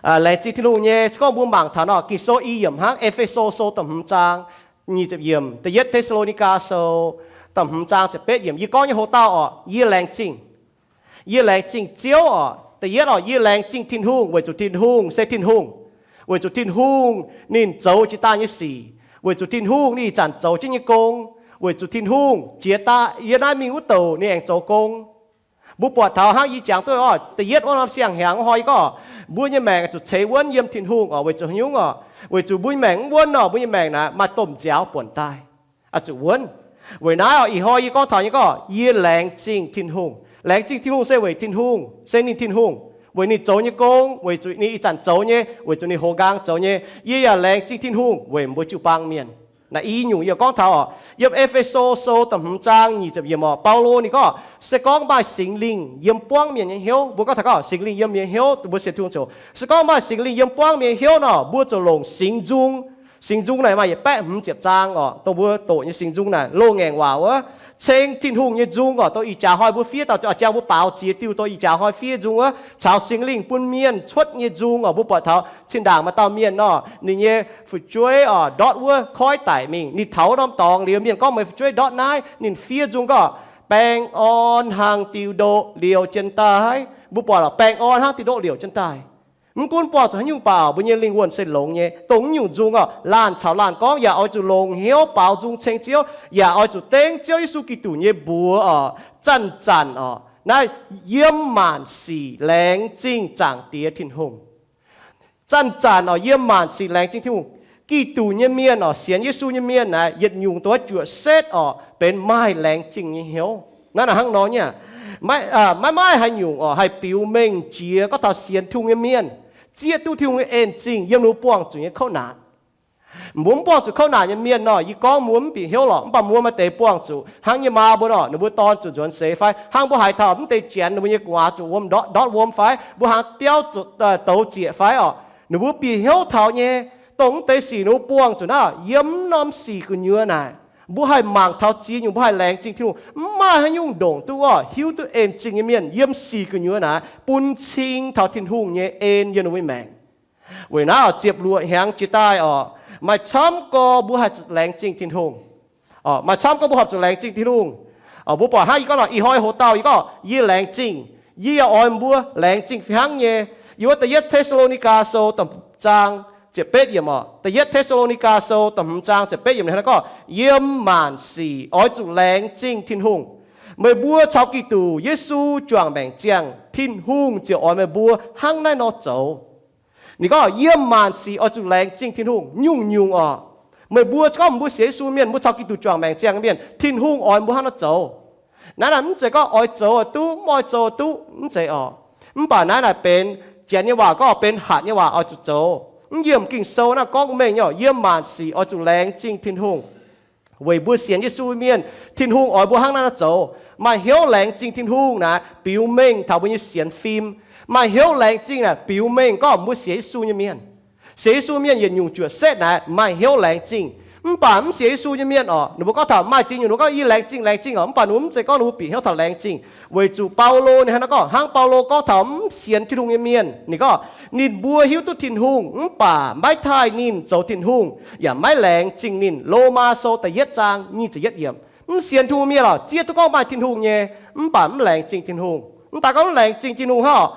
Laengz zingh Tin-Hungh nyei, se gorngv mbuo mangc taux nor, Ging-Sou i yiemc hnangv, E^fe^so Sou da'hmz zaang nyic ziepc yiemc, Da'yietv Te^saa^lo^ni^gaa Sou da'hmz zaang ziepc betv yiemc, yie gorngv nyei hoc-dauh oc, yie laengz zingh. Yie laengz zingh Ziouv oc. Da'yietv oc, yie laengz zingh Tin-Hungh weic zuqc Tin-Hungh se Tin-Hungh, weic zuqc Tin-Hungh ninh zoux jiex daaih nyei sic, weic zuqc Tin-Hungh ninh ih zanc zoux jienv nyei gong, weic zuqc Tin-Hungh jiex daaih yie naaiv mingh wuov douc ninh aengx zoux gong. Mbuo buatc taux hnangv yie jangx duqv oc, da'yietv wuov norm siang-hnyangx wuov hnoi yie gorngv, mbuo nyei maengc zuqc ceix wuonv yiem Tin-Hungh oc. Weic zuqc haaix nyungc oc? Weic zuqc mbuo nyei maengc mv wuonv nor, mbuo nyei maengc naaic maaih domh nziaaux buonc daaih, zuqc wuonv. Weic naaiv oc, ih hnoi yie gorngv taux nyei gorngv, yie laengz zingh Tin-Hungh. Laengz zingh Tin-Hungh se weic Tin-Hungh se ninh Tin-Hungh, weic ninh zoux nyei gong, weic zuqc ninh ih zanc zoux nyei, weic zuqc ninh hoz nqaang zoux nyei. Yie yaac laengz zingh Tin-Hungh weic mbuo jiu-baang mienh. Naaiv i nyungc yie gorngv taux oc, yiem E^fe^so Sou da'hmz zaang nyic ziepc yiemc oc, Baulo ninh gorngv, se gorngv maaih Singx Lingh yiem buangv mienh nyei hnyouv, mbuo gorngv taux gorngv Singx Lingh yiem mienh hnyouv, mbuo sienx Tin-Hungh zoux. Se gorngv maaih Singx Lingh yiem buangv mienh nyei hnyouv nor, mbuo ziouc longc singx nzung. Singx nzung naaic maaih yietc baeqv hmz ziepc zaang oc, dongh mbuo doqc nyei singx nzung naaic loz-ngaengc waac wuov, ceng Tin-Hungh nyei nzung oc, dongh ih jaax hnoi mbuo fiev dauh jangx, mbuo baaux ziex diuh dongh ih jaax hnoi fiev nzung wuov, caux Singx Lingh bun mienh cuotv nyei nzung oc. Mbuo buatc taux zinh ndaangc maaih dauh mienh nor, ninh nyei fu'jueiv oc, ndortv wuov koiv daic mingh, ninh taux wuov norm dorngx liuz, mienh gorngv meih fu'jueiv ndortv naaiv, ninh fiev nzung gorngv, baengh orn hnangv diuh ndoqv liouh jienv daaih. Mbuo buatc lorqc, baengh orn hnangv diuh ndoqv liouh jienv daaih. Mv gunv buangh zuqc haaix nyungc baac mbuo nyei lingh wuonh se longx nyei. Dongh nyungc nzung oc, laanh caux laanh gorngv yaac oix zuqc longc hnyouv baaux nzung ceng Ziouv, yaac oix zuqc dengv Ziouv Yesu Giduc nyei mbuox oc, zanc-zanc oc, naaiv yiem maanc sic laengz zingh Zaangc Diex Tin-Hungh. Zanc-zanc oc, yiem maanc sic laengz zingh Tin-Hungh. Giduc nyei mienh oc, sienx Yesu nyei mienh naaic, yietc nyungc dongh juoqc setv oc, benx maaih laengz zingh nyei hnyouv. Naaiv naaic hnangv nor nyei aqv. Maiv maaih haaix nyungc oc haih biux mengh jiex gorngv taux sienx Tin-Hungh nyei mienh zieqv duqv Tin-Hungh nyei en zingh yiem ninh mbuo buangh zuqc nyei kouv naanc. Mbuo mv buangh zuqc kouv naanc nyei mienh nor, yie gorngv mbuo mv bieqc hnyouv lorqc. Mv baac mbuo maaih deix buangh zuqc hnangv yie maa mbuo nor, ninh mbuo dorn zuqc nzuonx seix fai hnangv mbuo haaix taux mv deix janx ninh mbuo nyei gu'nguaaz zuqc wuom ndortv, ndortv wuom fai mbuo hnaangx biauv zuqc douz zieqc fai oc, ninh mbuo bieqc hnyouv taux nyei, dongh mv deix sic ninh mbuo buangh zuqc naaiv yiem norm sic gu'nyuoz naaic, mbuo haih mangc taux ziex nyungc, mbuo haih laengz zingh Tin-Hungh. Mv maaih haaix nyungc ndongc duqv oc hiuv duqv en zingh nyei mienh yiem sic gu'nyuoz naaic bun cing taux Tin-Hungh nyei en yiem ninh mbuo maengc. Weic naaiv oc, ziepc luoqc hnyangx jiex daaih oc, maaih camv gorx mbuo haih zuqc laengz zingh Tin-Hungh. Maaih camv gorx mbuo horpc zuqc laengz zingh Tin-Hungh. Mbuo buatc hnangv yie gorngv nor, ih hnoi hoc dauh yie gorngv yie laengz zingh, yie yaac oix mbuo laengz zingh fih hnangv nyei. Yiem wuov Da'yietv Te^saa^lo^ni^gaa Sou da'hmz zaang ziepc betv yiemc oc, Da'yietv Te^saa^lo^ni^gaa Sou da'hmz zaang ziepc betv yiemc ninh hnangv naaiv gorngv, yiem maanc sic oix zuqc laengz zingh Tin-Hungh. Meih mbuo caux Giduc Yesu juangc maengc ziangh, Tin-Hungh ziouc oix meih mbuo hnangv naaiv nor zoux. Ninh gorngv yiem maanc sic oix zuqc laengz zingh Tin-Hungh nyungc-nyungc oc. Meih mbuo gorngv mbuo sienx Yesu mienh, mbuo caux Giduc juangc maengc ziangh mienh, Tin-Hungh oix mbuo hnangv naaiv zoux. Naaiv naaic mv zeiz gorngv oix zoux duqv, mv oix zoux duqv, mv zeiz oc. Mv baac naaiv naaic benx janx nyei waac gorngv benx hatc nyei waac oix zuqc zoux. Mv yiemc Ging-Sou naaiv gorngv mengh nyei oc, yiem maanc sic oix zuqc laengz zingh Tin-Hungh. Weic mbuo sienx Yesu mienh, Tin-Hungh oix mbuo hnangv naaiv nor zoux. Maaih hnyouv laengz zingh Tin-Hungh naaic biux mengh taux mbuo nyei sienx fim. Maaih hnyouv laengz zingh naaic biux mengh gorngv mbuo sienx Yesu nyei mienh. Sienx Yesu mienh yietc nyungc juoqc setv naaic maaih hnyouv laengz zingh. Mv baac mv sienx Yesu nyei mienh oc, ninh mbuo gorngv taux maaih ziex nyungc ninh mbuo gorngv yie laengz zingh, laengz zingh oc, mv baac ninh mbuo mv zeiz gorngv ninh mbuo bieqc hnyouv taux laengz zingh. Weic zuqc Baulo ninh hnangv naaiv gorngv, hnangv Baulo gorngv taux mv sienx Tin-Hungh nyei mienh, ninh gorngv, ninh mbuo hiuv duqv Tin-Hungh mv baac maiv taaih ninh zoux Tin-Hungh, yaac maiv laengz zingh ninh. Lomaa Sou da'yietv zaang nyic ziepc yietv yiemc. Mv sienx Tin-Hungh mienh oc, zieqv duqv gorngv maaih Tin-Hungh nyei, mv baac mv laengz zingh Tin-Hungh. Mv daaih gorngv mv laengz zingh Tin-Hungh hnangv oc,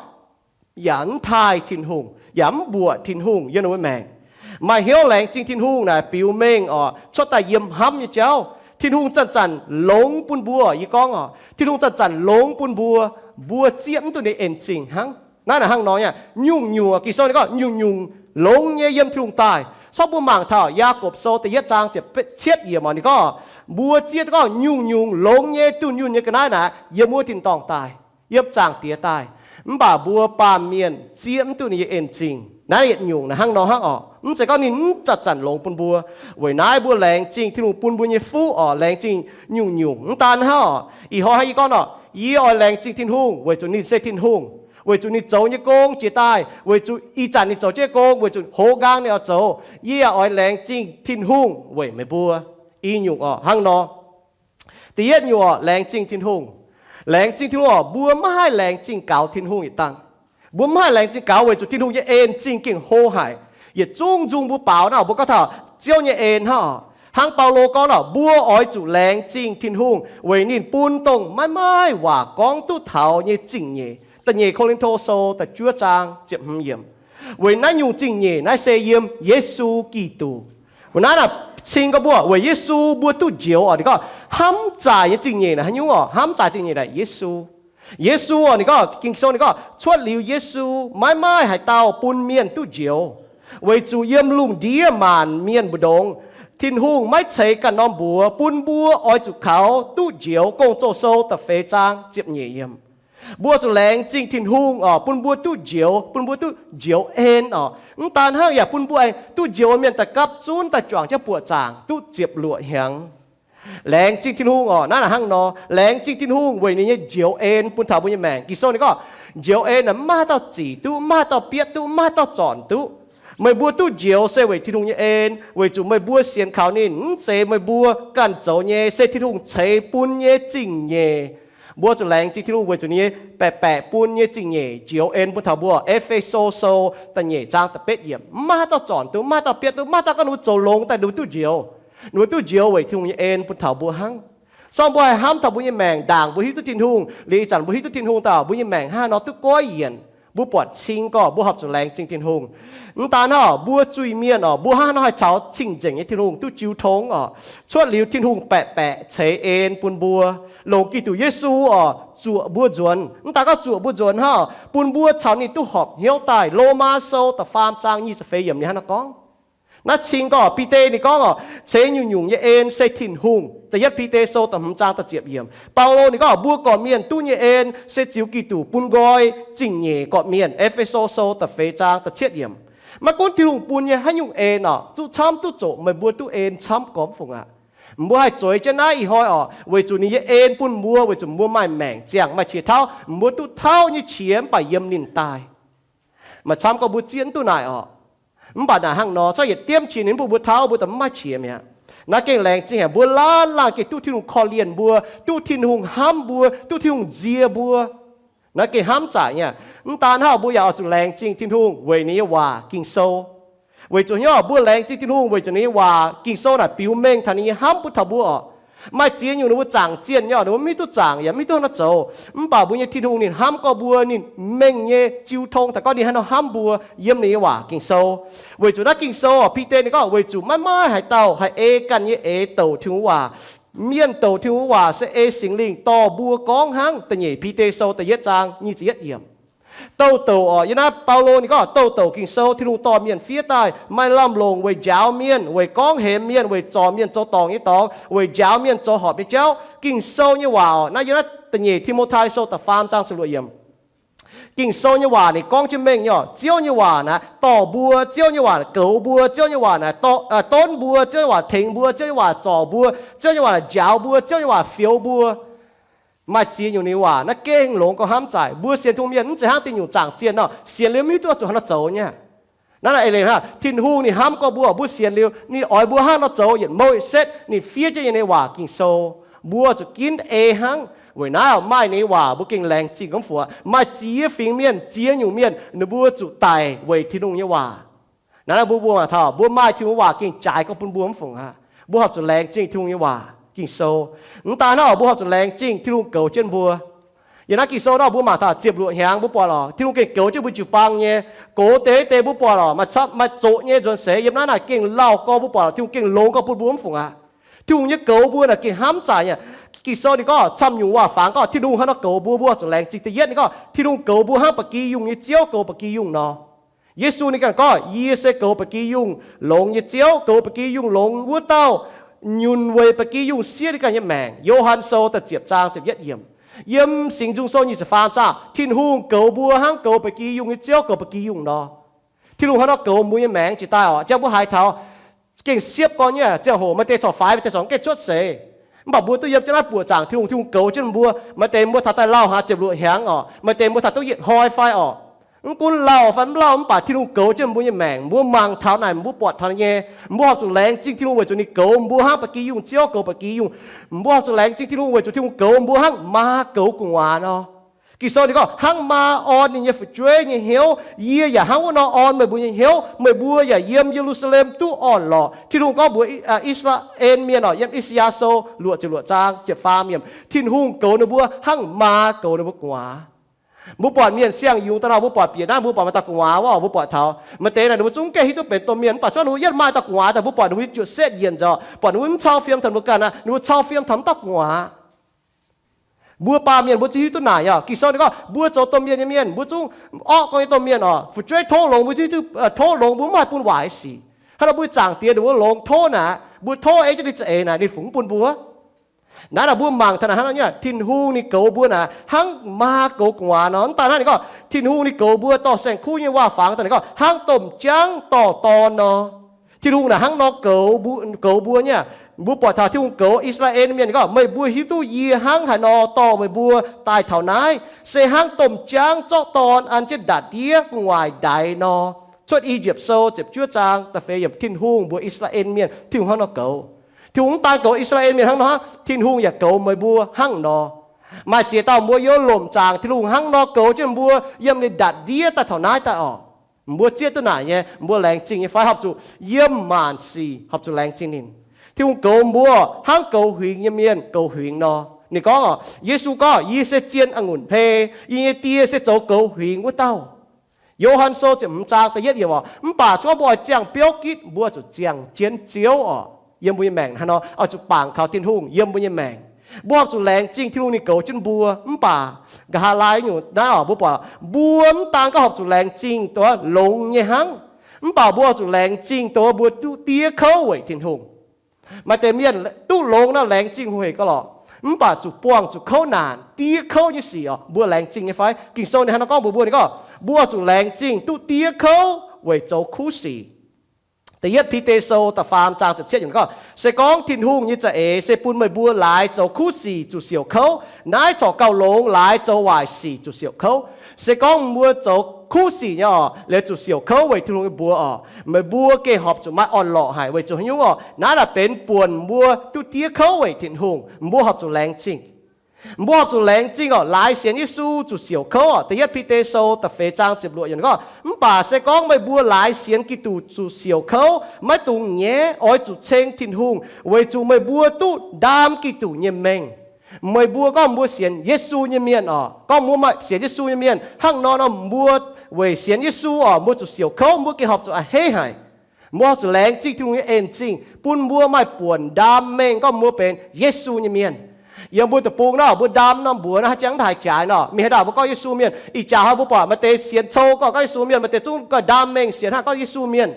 yaac mv taaih Tin-Hungh, yaac mv mbuoqc Tin-Hungh yiem ninh mbuo maengc. Maaih hnyouv laengz zingh Tin-Hungh naaic biux mengh oc, cuotv daaih yiem hnamv nyei jauv. Tin-Hungh zanc-zanc longx bun mbuo, yie gorngv oc, Tin-Hungh zanc-zanc longx bun mbuo, mbuo zieqv mv duqv ninh en zingh hnangv. Naaiv naaic hnangv nor nyei, nyungc-nyungc, Ging-Sou ninh gorngv nyungc-nyungc longx nyei yiem Tin-Hungh daaih. Corc mbuo mangc taux Yaagorpc Sou da'yietv zaang ziepc cietv yiemc oc, ninh gorngv, mbuo zieqv duqv gorngv nyungc-nyungc longx nyei dunh yunh nyei ga'naaiv naaic yiem wuov tin-dorngh daaih, yiem Zaangc Diex daaih. Mv baac mbuo baamh mienh zieqv mv duqv ninh nyei en zingh. Naaiv yietc nyungc naaic hnangv nor hnangv oc. Mv zeiz gorngv ninh mv zanc-zanc longx bun mbuo. Weic naaiv mbuo laengz zingh Tin-Hungh bun mbuo nyei fuqv oc, laengz zingh nyungc-nyungc. Mv daan hnangv oc, ih hnoi hnangv yie gorngv oc, yie oix laengz zingh Tin-Hungh weic zuqc ninh se Tin-Hungh, weic zuqc ninh zoux nyei gong jiex daaih, weic zuqc ih zanc ninh zoux jienv gong, weic zuqc hoz nqaang ninh oix zoux. Yie yaac oix laengz zingh Tin-Hungh weic meih mbuo. I nyungc oc hnangv nor. Da'yietv nyungc oc, laengz zingh Tin-Hungh. Laengz zingh Tin-Hungh oc, mbuo maiv haih laengz zingh gaux Tin-Hungh yietc dangh. Mbuo mv haih laengz zingh gaux weic zuqc Tin-Hungh nyei en zingh gengh hlo haic. Yietc zungv nzung mbuo baaux nor, mbuo gorngv taux Ziouv nyei en hnangv. Hnangv Baulo gorngv nor, mbuo oix zuqc laengz zingh Tin-Hungh weic ninh bun dongh maiv maaih waac gorngv duqv taux nyei zingh nyeic. Da'nyeic Ko^lin^to Sou da'juov zaang ziepc hmz yiemc. Weic naaiv nyungc zingh nyeic naaiv se yiem Yesu Giduc. Weic naaiv naaic cing gorngv mbuo weic Yesu mbuo duqv njoux oc. Ninh gorngv hnamv zaaic nyei zingh nyeic naaic haaix nyungc oc? Hnamv zaaic zingh nyeic naaic Yesu. Yesu oc, ninh gorngv, Ging-Sou ninh gorngv, cuotv liuz Yesu maiv maaih haaix dauh bun mienh duqv njoux, weic zuqc yiem lungh ndiev maanc mienh mbu'ndongx Tin-Hungh maiv ceix ganh norm mbuox bun mbuo oix zuqc kaux duqv njoux. Gong-Zoh Sou da'feix zaang ziepc nyeic yiemc. Mbuo zuqc laengz zingh Tin-Hungh oc, bun mbuo duqv njoux, bun mbuo duqv njoux en oc. Mv daan hnangv, yaac bun mbuo aengx duqv njoux mienh daaih gapv zunv daaih juangc jienv buoqc zaangc duqv ziepc luoqc hnyangx. Laengz zingh Tin-Hungh oc. Naaiv naaic hnangv nor, laengz zingh Tin-Hungh weic ninh nyei njoux en bun taux mbuo nyei maengc. Ging-Sou ninh gorngv, njoux en naaic mv maaih haaix dauh zic duqv, mv maaih haaix dauh bietv duqv, mv maaih haaix dauh zornc duqv. Meih mbuo duqv njoux se weic Tin-Hungh nyei en, weic zuqc meih mbuo sienx kaux ninh, mv zeiz meih mbuo ganh zoux nyei, se Tin-Hungh ceix bun nyei zingh nyeic. Mbuo zuqc laengz zingh Tin-Hungh weic zuqc ninh nyei baeqc baeqc bun nyei zingh nyeic njoux en bun taux mbuo. E^fe^so Sou da'nyeic zaang da'betv yiemc. Mv maaih haaix dauh zornc duqv, mv maaih haaix dauh bietv duqv, mv maaih haaix dauh ganh ninh mbuo zoux longx daaih ninh mbuo duqv njoux. Ninh mbuo duqv njoux weic Tin-Hungh nyei en bun taux mbuo hnangv. Sorng mbuo haih hnamv taux mbuo nyei maengc ndaangc mbuo hiuv duqv Tin-Hungh, liuz ih zanc mbuo hiuv duqv Tin-Hungh daaih, mbuo nyei maengc hnangv haaix nor duqv goiv yienc, mbuo buatc cing gorqv mbuo horpc zuqc laengz zingh Tin-Hungh. Mv daan hnangv, mbuo zuiz-mienh oc, mbuo hnangv haaix nor haih caux cing-nzengc nyei Tin-Hungh duqv jiu tong oc? Cuotv liuz Tin-Hungh baeqc baeqc ceix en bun mbuo, longc Giduc Yesu oc, zuoqc mbuo nzuonx. Mv daan gorngv zuoqc mbuo nzuonx hnangv, bun mbuo caux ninh duqv horpc hnyouv daaih. Lomaa Sou da'faam zaang nyic ziepc feix yiemc ninh hnangv nor gorngv. Naaiv cing gorqv Bide ninh gorngv oc, ceix nyungc-nyungc nyei en se Tin-Hungh. Da'yietv Bide Sou da'hmz zaang da'ziepc yiemc. Baulo ninh gorngv mbuo gorqv-mienh duqv nyei en se ziux Giduc bun nqoi zingh nyeic gorqv-mienh. E^fe^so Sou da'feix zaang da'cietv yiemc. Maiv gunv Tin-Hungh bun nyei haaix nyungc en oc, zuqc camv duqv zoqc, meih mbuo duqv en camv gormx fungc aqv. Mbuo haih zueiz jienv naaiv ih hnoi oc, weic zuqc ninh nyei en bun mbuo, weic zuqc mbuo maaih maengc ziangh maaih qiex tauv, mbuo duqv tauv nyei qiex mv baac yiem ninh daaih. Maaih camv gorngv mbuo zieqv mv duqv naaic oc. Mv baac naaic hnangv nor, corc yietc diemv qiex ninh mv bun mbuo tauv, mbuo daaih mv maaih qiex mi'aqv. Naaiv gengh laengz zingh haic, mbuo laanh laanh gengh duqv Tin-Hungh korv-lienh mbuo, duqv Tin-Hungh hnamv mbuo, duqv Tin-Hungh nzie mbuo. Naaiv gengh hnamv zaaic nyei. Mv daan hnangv, mbuo yaac oix zuqc laengz zingh Tin-Hungh weic ninh nyei waac Ging-Sou. Weic zuqc hnyouv mbuo laengz zingh Tin-Hungh weic zuqc ninh nyei waac Ging-Sou naaic biux mengh taux ninh nyei hnamv bun taux mbuo oc. Maaih ziex nyungc ninh mbuo zaangc zienh nyei oc, ninh mbuo mv hiuv duqv zaangc yaac mv hiuv duqv haaix nor zoux. Mv baac mbuo nyei Tin-Hungh ninh hnamv gorx mbuo, ninh mengh nyei jiu tong daaih gorngv ninh haaix nor hnamv mbuo yiem ninh nyei waac Ging-Sou. Weic zuqc naaiv Ging-Sou oc, Bide ninh gorngv weic zuqc maiv maaih haaix dauh haih ei ganh nyei eix douc Tin-Hungh waac. Mienh douc Tin-Hungh waac se ei Singx Lingh dorh mbuo gorngv hnangv. Da'nyeic Bide Sou da'yietv zaang nyic ziepc yietv yiemc. Douc douc oc, yiem naaiv Baulo ninh gorngv douc douc Ging-Sou Tin-Hungh dorh mienh fiev daaih, maaih lamh longc weic njaaux mienh, weic gorngv hemx mienh, weic zorc mienh zoux dorngc nyei dorngx, weic njaaux mienh zoux horpc nyei jauv. Ging-Sou nyei waac oc, naaiv yiem naaiv da'nyeic Ti^mo^tai Sou da'faam zaang ziepc luoqc yiemc. Ging-Sou nyei waac ninh gorngv jienv mengh nyei oc. Ziouv nyei waac naaic dorh mbuo, Ziouv nyei waac naaic goux mbuo, Ziouv nyei waac naaic dorh, donv mbuo, Ziouv nyei waac tengx mbuo, Ziouv nyei waac zorc mbuo, Ziouv nyei waac naaic njaaux mbuo, Ziouv nyei waac fioux mbuo. Maaih ziex nyungc ninh waac naaiv gengh longx gauh hnamv zaaic. Mbuo sienx Tin-Hungh mienh mv zeiz hnangv deix nyungc zaangc zienh nor, sienx liuz mv hiuv duqv zuqc haaix nor zoux nyei. Naaiv naaic eix leiz hnangv, Tin-Hungh ninh hnamv gorx mbuo, mbuo sienx liuz ninh oix mbuo hnangv nor zoux yietc Mose, ninh fiev jienv nyei waac Ging-Sou. Mbuo zuqc ginv ei hnangv. Weic naaiv maaih ninh nyei waac mbuo gengh laengz zingh gomv fungc. Maaih ziex fingx mienh, ziex nyungc mienh, ninh mbuo zuqc daic weic Tin-Hungh nyei waac. Naaiv mbuo mbuo mangc taux mbuo maaih Tin-Hungh waac gengh jaaix gorx bun mbuo mv fungc aqv. Mbuo horpc zuqc laengz zingh Tin-Hungh nyei waac Ging-Sou. Mv daan hnangv, mbuo horpc zuqc laengz zingh Tin-Hungh goux jienv mbuo. Yiem naaiv Ging-Sou nor mbuo mangc taux ziepc luoqc hnyangx mbuo buatc lorqc, Tin-Hungh gengh goux jienv mbuo jiu-baang nyei. Goux deix deix mbuo buatc lorqc, maaih zoqc nyei nzuonx seix. Yiem naaiv naaic gengh lauh gorx mbuo buatc lorqc, Tin-Hungh gengh longx gorx bun mbuo mv fungc aqv. Tin-Hungh nyei goux mbuo naaic gengh hnamv zaaic nyei. Ging-Sou ninh gorngv camv nyungc waac-fangx gorngv Tin-Hungh hnangv nor goux mbuo, mbuo zuqc laengz zingh. Da'yietv ninh gorngv Tin-Hungh goux mbuo hnangv ba'gi yungh nyei Ziouv goux ba'gi yungh nor. Yesu ninh ganh gorngv, Yie se goux ba'gi yungh longx nyei Ziouv, goux ba'gi yungh longx wuov dauh nyunc weic ba'gi yungh siev ninh ganh nyei maengc. Yo^han Sou da'ziepc zaang ziepc yietv yiemc. Yiem Singx Nzung Sou nyic ziepc faam zaang, Tin-Hungh goux mbuo hnangv goux ba'gi yungh nyei Ziouv goux ba'gi yungh nor. Tin-Hungh hnangv nor goux mbuo nyei maengc jiex daaih oc. Jang mbuo haiz taux gengh siepv gorn nyei ziangh hoc maaih deix corc faix, maaih deix corc gengh cuotv seix. Mv baac mbuo duqv yiem jienv naaiv buoqc zaangc Tin-Hungh, Tin-Hungh goux jienv mbuo. Maaih deix mbuo taux daaih lauh haaix ziepc luoqc hnyangx oc, maaih deix mbuo taux duqv yietc hnoi fai oc. Mv gunv lauh fai mv lauh, mv baac Tin-Hungh goux jienv mbuo nyei maengc. Mbuo mangc taux naaic, mbuo buatc taux nyei, mbuo horpc zuqc laengz zingh Tin-Hungh weic zuqc ninh goux mbuo hnangv ba'gi yungh Ziouv goux ba'gi yungh. Mbuo horpc zuqc laengz zingh Tin-Hungh weic zuqc Tin-Hungh goux mbuo hnangv maa goux gu'nguaaz nor. Ging-Sou ninh gorngv, hnangv maa orn ninh nyei fu'jueiv nyei hnyouv, yie yaac hnangv wuov nor orn meih mbuo nyei hnyouv. Meih mbuo yaac yiem Ye^lu^saa^lem duqv orn-lorqc. Tin-Hungh gorngv mbuox I^saa^laa^en Mienh oc, yiem I^saa^yaa Sou luoqc ziepc luoqc zaang ziepc faam yiemc, Tin-Hungh goux ninh mbuo hnangv maa goux ninh mbuo gu'nguaaz. Mbuo buatc mienh siang-yungz daaih nor, mbuo buatc bieqc naaiv, mbuo buatc maaih dauh gu'nguaaz wuov, mbuo buatc taux maaih deix naaic ninh mbuo zungv gaengh hiuv duqv benx domh mienh, mv baac cuotv ninh mbuo yietv maaih dauh gu'nguaaz daaih, mbuo buatc ninh mbuo juoqc setv njiec nzengc, buatc ninh mbuo mv cau fiem taux mbuo ganh aqv, ninh mbuo cau fiem taux mv dauh gu'nguaaz. Mbuo baamh mienh mbuo zungv hiuv duqv naaic oc. Ging-Sou ninh gorngv mbuo zoux domh mienh nyei mienh, mbuo zungv orqv gorngv nyei domh mienh oc, fu'jueiv tov longx mbuo zungv hiuv duqv, tov longx mbuo mv haih bun waaic sic. Hnangv nor mbuo Zaangc Diex ninh mbuo longx tov naaic, mbuo tov ei jienv ninh za'eix naaic ninh fungx mv bun mbuo. Naaiv naaic mbuo mangc taux naaic hnangv nor nyei, Tin-Hungh ninh goux mbuo naaic hnangv maa goux gu'nguaaz nor. Mv daan hnangv, ninh gorngv Tin-Hungh ninh goux mbuo dorh saeng-kuv nyei waac-fangx daaih, ninh gorngv hnangv domh jaangv dorh dorn nor. Tin-Hungh naaic hnangv nor goux mbuo nyei. Mbuo buatc taux Tin-Hungh goux I^saa^laa^en Mienh, ninh gorngv, meih mbuo hiuv duqv yie hnangv haaix nor dorh meih mbuo daaih taux naaiv, se hnangv domh jaangv zorqv dorn an jienv ndatc ndiev gu'nguaaic ndaix nor. Cuotv I^yipv Sou ziepc juov zaang da'feix yiemc, Tin-Hungh mbuox I^saa^laa^en Mienh Tin-Hungh hnangv nor goux. Tin-Hungh mv daan goux I^saa^laa^en Mienh hnangv nor, Tin-Hungh yaac goux meih mbuo hnangv nor. Maaih ziex dauh mbuo yiem lomc zaangc Tin-Hungh hnangv nor goux jienv mbuo yiem ninh ndatc ndiev daaih taux naaiv daaih oc. Mbuo zieqv duqv naaic nyei, mbuo laengz zingh nyei fai? Horpc zuqc yiem maanc sic horpc zuqc laengz zingh ninh. Tin-Hungh goux mbuo hnangv goux huingx nyei mienh goux huingx nor. Ninh gorngv oc, Yesu gorngv, yie se zien a'ngunc hei, yie nyei Die se zoux goux huingx wuov dauh. Yo^han Sou ziepc hmz zaang da'yietv yiemc oc, mv baac se gorngv mbuo oix ziangh biouv gitv, mbuo zuqc ziangh jienv Ziouv oc. Yiem mbuo nyei maengc hnangv nor oix zuqc bangc kaux Tin-Hungh yiem mbuo nyei maengc. Mbuo horpc zuqc laengz zingh Tin-Hungh ninh goux jienv mbuo. Mv baac nqa'haav laai nyungc naaiv oc, mbuo buatc mbuo mv daan gorngv horpc zuqc laengz zingh dongh longx nyei hnangv, mv baac mbuo horpc zuqc laengz zingh dongh mbuo duqv diev kouv weic Tin-Hungh. Maaih deix mienh duqv longx naaiv laengz zingh hueix gauh lorqc, mv baac zuqc buangh zuqc kouv naanc, diev kouv nyei sic oc, mbuo laengz zingh nyei fai? Ging-Sou ninh hnangv nor gorngv mbuox mbuo, ninh gorngv mbuo zuqc laengz zingh duqv diev kouv weic zoux kuv sic. Da'yietv Bide Sou da'faam zaang ziepc cietv yiemc gorngv, se gorngv Tin-Hungh nyei za'eix se bun meih mbuo laaix zoux kuv sic zuqc siouc kouv, naaiv corc gauh longx laaix zoux waaic sic zuqc siouc kouv. Se gorngv mbuo zoux kuv sic nyei oc, liuz zuqc siouc kouv weic Tin-Hungh nyei mbuox oc, meih mbuo gengh horpc zuqc maaih orn-lorqc haic. Weic zuqc haaix nyungc oc? Naaiv naaic benx buonc mbuo duqv diev kouv weic Tin-Hungh. Mbuo horpc zuqc laengz zingh. Mbuo horpc zuqc laengz zingh oc, laaix sienx Yesu zuqc siouc kouv oc. Da'yietv Bide Sou da'feix zaang ziepc luoqc yiemc gorngv, mv baac se gorngv meih mbuo laaix sienx Giduc zuqc siouc kouv, maiv dungx nyaiv, oix zuqc ceng Tin-Hungh, weic zuqc meih mbuo duqv ndaam Giduc nyei mengh. Meih mbuo gorngv mbuo sienx Yesu nyei mienh oc, gorngv mbuo maaih sienx Yesu nyei mienh hnangv nor nor, mbuo weic sienx Yesu oc, mbuo zuqc siouc kouv, mbuo gengh horpc zuqc a'hneiv haic. Mbuo horpc zuqc laengz zingh Tin-Hungh nyei en zingh bun mbuo maaih buonc ndaam mengh gorngv mbuo benx Yesu nyei mienh. Yiem mbuo deic-bung nor, mbuo ndaam norm mbuox nor, haaix jangx mv haih jaaix nor. Mingh haaix dauh mbuo gorngv Yesu mienh, ih jaax hnoi mbuo buatc maaih deix sienx cou gorngv, gorngv Yesu mienh, maaih deix zungv gorngv ndaam mengh sienx hnangv gorngv Yesu mienh.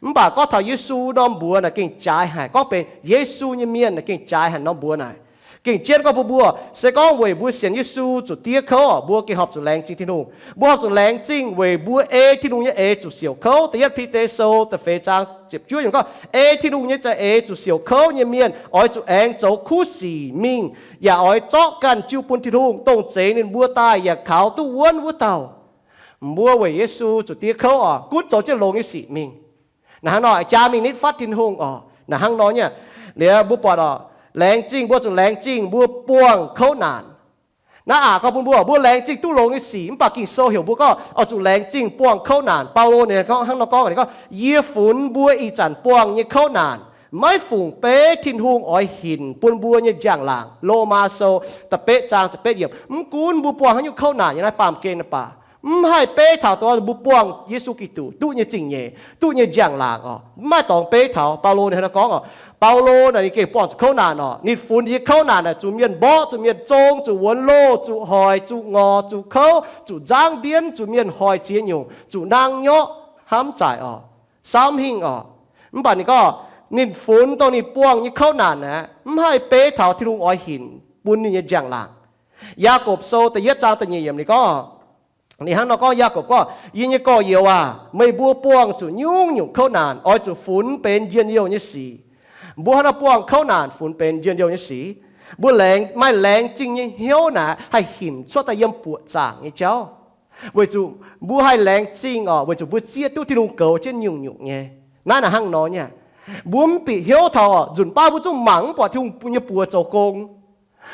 Mv baac gorngv taux Yesu norm mbuox naaic gengh jaaix haic, gorngv benx Yesu nyei mienh naaic gengh jaaix haic norm mbuox naaic. Gengh jienv gorngv bun mbuo, se gorngv weic mbuo sienx Yesu zuqc diev kouv, mbuo gengh horpc zuqc laengz zingh Tin-Hungh. Mbuo horpc zuqc laengz zingh weic mbuo ei Tin-Hungh nyei eix zuqc siouc kouv. Da'yietv Bide Sou da'feix zaang ziepc juov yiemc gorngv, ei Tin-Hungh nyei za'eix zuqc siouc kouv nyei mienh oix zuqc aengx zoux kuv sic mingh, yaac oix zorqv ganh jiu bun Tin-Hungh, dongh zeix ninh mbuo daaih yaac kaux duqv wuonv wuov dauh. Mbuo weic Yesu zuqc diev kouv oc, gunv zoux jienv longx nyei sic mingh. Naaiv hnangv nor jaa mingh nitv fatv Tin-Hungh oc. Naaiv hnangv nor nyei. Liuz mbuo buatc oc, laengz zingh, mbuo zuqc laengz zingh mbuo buangh kouv naanc. Naaiv aqc gorngv bun mbuo, mbuo laengz zingh duqv longx nyei sic, mv baac Ging-Sou heuc mbuo gorngv oix zuqc laengz zingh buangh kouv naanc. Baulo ninh hnangv nor gorngv, ninh gorngv, yie funx mbuo ih zanc buangh nyei kouv naanc maiv fungc beiv Tin-Hungh oix hinc bun mbuo nyei njang-laangc. Lomaa Sou da'betv zaang ziepc betv yiemc. Mv gunv mbuo buangh haaix nyungc kouv naanc yiem naaiv baamh gen naaic baac, mv haih beiv taux dongh mbuo buangh Yesu Giduc duqv nyei zingh nyeic, duqv nyei njang-laangc oc. Mv maaih dorngx beiv taux. Baulo ninh hnangv nor gorngv oc. Baulo naaic ninh gengh buangh zuqc kouv naanc oc. Ninh funx nyei kouv naanc naaic zuqc mienh mborqv, zuqc mienh zong, zuqc wuonx loh, zuqc hoic, zuqc ngorc, zuqc kouv, zuqc nzangv mbienv, zuqc mienh hoic ziex nyungc, zuqc naang nyorqv, hnamv zaaic oc, samv hingh oc. Mv baac ninh gorngv, ninh funx dongh ninh buangh nyei kouv naanc aeqv, mv haih beiv taux Tin-Hungh oix hinc bun ninh nyei njang-laangc. Yaagorpc Sou da'yietv zaang da'nyeic yiemc ninh gorngv, ninh hnangv nor gorngv, Yaagorpc gorngv, yie nyei gorx-youz aac, meih mbuo buangh zuqc nyungc-nyungc kouv naanc oix zuqc funx benx njien-youh nyei sic. Mbuo hnangv nor buangh kouv naanc funx benx njien-youh nyei sic. Mbuo laengz, maaih laengz zingh nyei hnyouv naaic haih hinc cuotv daaih yiem buoqc zaangc nyei jauv. Weic zuqc mbuo haih laengz zingh oc, weic zuqc mbuo zieqv duqv Tin-Hungh goux jienv nyungc-nyungc nyei. Naaiv naaic hnangv nor nyei. Mbuo mv bieqc hnyouv taux oc, nzunc baav mbuo zungv mangc mv buatc Tin-Hungh nyei buoz zoux gong.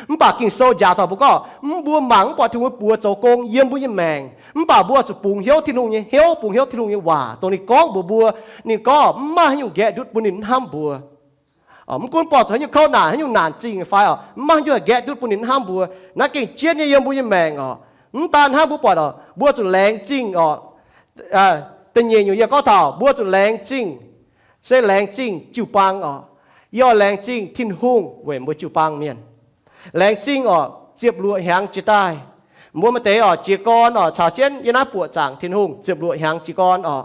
Mv baac Ging-Sou njaaux taux mbuo gorngv, mv, mbuo mangc mv buatc Tin-Hungh nyei buoz zoux gong yiem mbuo nyei maengc, mv baac mbuo zuqc bungx hnyouv Tin-Hungh nyei hnyouv, bungx hnyouv Tin-Hungh nyei waac, dongh ninh gorngv mbuox mbuo. Ninh gorngv mv maaih haaix nyungc nqaeqv ndutv bun ninh mv hnamv mbuo. Mv gunv buatc zuqc haaix nyungc kouv naanc, haaix nyungc naanc zingh fai oc, mv maaih haaix nyungc haih nqaeqv ndutv bun ninh mv hnamv mbuo. Naaiv gengh jienv nyei yiem mbuo nyei maengc oc. Mv daan hnangv, mbuo buatc oc, mbuo zuqc laengz zingh oc. Da'nyeic nyungc yie gorngv taux mbuo zuqc laengz zingh, se laengz zingh jiu-baang oc. Yie oix laengz zingh Tin-Hungh weic mbuo jiu-baang mienh. Laengz zingh oc, ziepc luoqc hnyangx jiex daaih, mbuo maaih deix oc jiez gorn oc caux jienv yiem naaiv buoqc zaangc Tin-Hungh ziepc luoqc hnyangx jiez gorn oc.